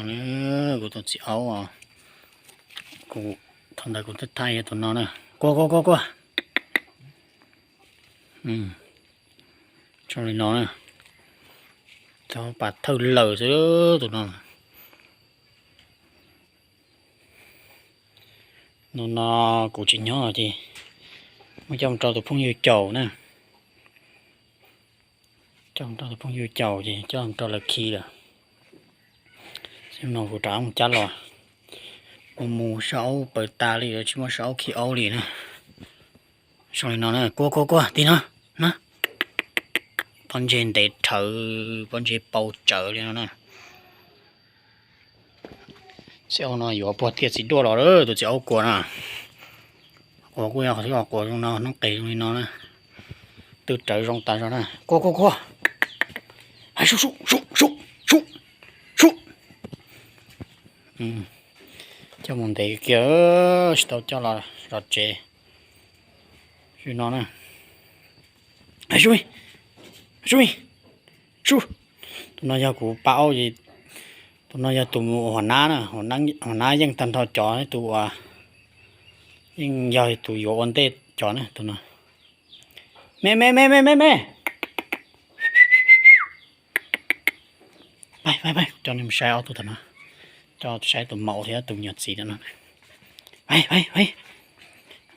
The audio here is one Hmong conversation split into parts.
Kuv tus txiv aub, kuv thaum ntawd kuv twb thaij yog tus no na. Kua kua kua kua. Zoo li no na. Txhob pas thawj lawm xwb tus no. Tus no kuv tsis nyob ces muab coj mus rau tus phooj ywg caum na. Coj mus rau tus phooj ywg caum ces coj mus rau lawv khi lawm. Xyoo no kuv rov mus cab los, mus mus saib aub pawv tas li lawm, tsis muaj saib aub khi aub li na. Zoo li no na, kua kua kua, tim no na. Pob ntseg ntev rhawv, pob ntseg pau tsawv li no na. Txiv aub no yuav puag tiaj txiv duaj los lawm, tus txiv aub kua no. Quas kuj yog qhov twb quas zoo no, noob qes zoo li no na. Tw rawv zoo tas zog na. Kua kua kua. Hais sub sub sub sub sub sub. Coj mus ntev kiag, tsis tau coj los zov tsev. Zoo no na. Hais sub, sub, sub. Tus no yog kuv pab aub, tus no yog tus huam nab na, huam nab yeej tag nrho cov, tus uas yeej yog tus yuav ua ntej cov na, tus no. Me me me me me me. Pab pab pab, coj nej mus saib ob tug tam no, coj saib tus maum thiab tus me nyuam txiv no. Pab pab pab,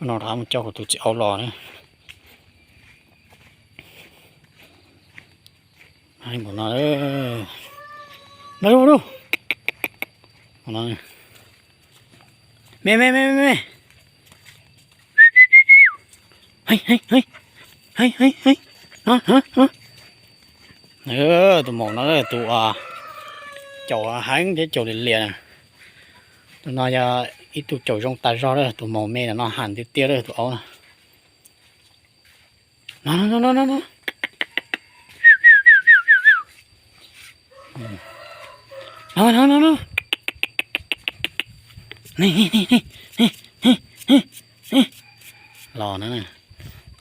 no rov mus coj kuv tus txiv aub los na. Npaum no, me me me me me. Tus maum no tus uas caum heev thiab caum liam liam na. Tus no yog ib tug caum zoo tas zog, tus maum me no ham tiag tiag tus aub no. No no no no no. No no no no. Los na,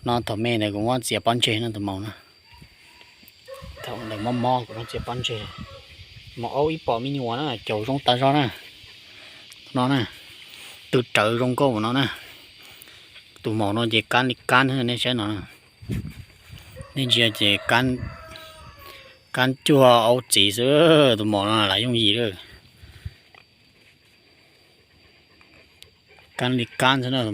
no thaum me ntawd kuv muab txiav pob ntseg no tus maum no. Thaum ntawd mob mob kuv muab txiav pob ntseg. Maum aub ib pom me nyuam na, caum zoo tas zog na. No na, tw rawv zoo nkauj no na. Tus maum no ces kab li kab, nej saib no. Nej ntsia ces kab cuag aub txiv xwb, tus maum no lam yooj yim lawm. Kab li kab xwb na, tus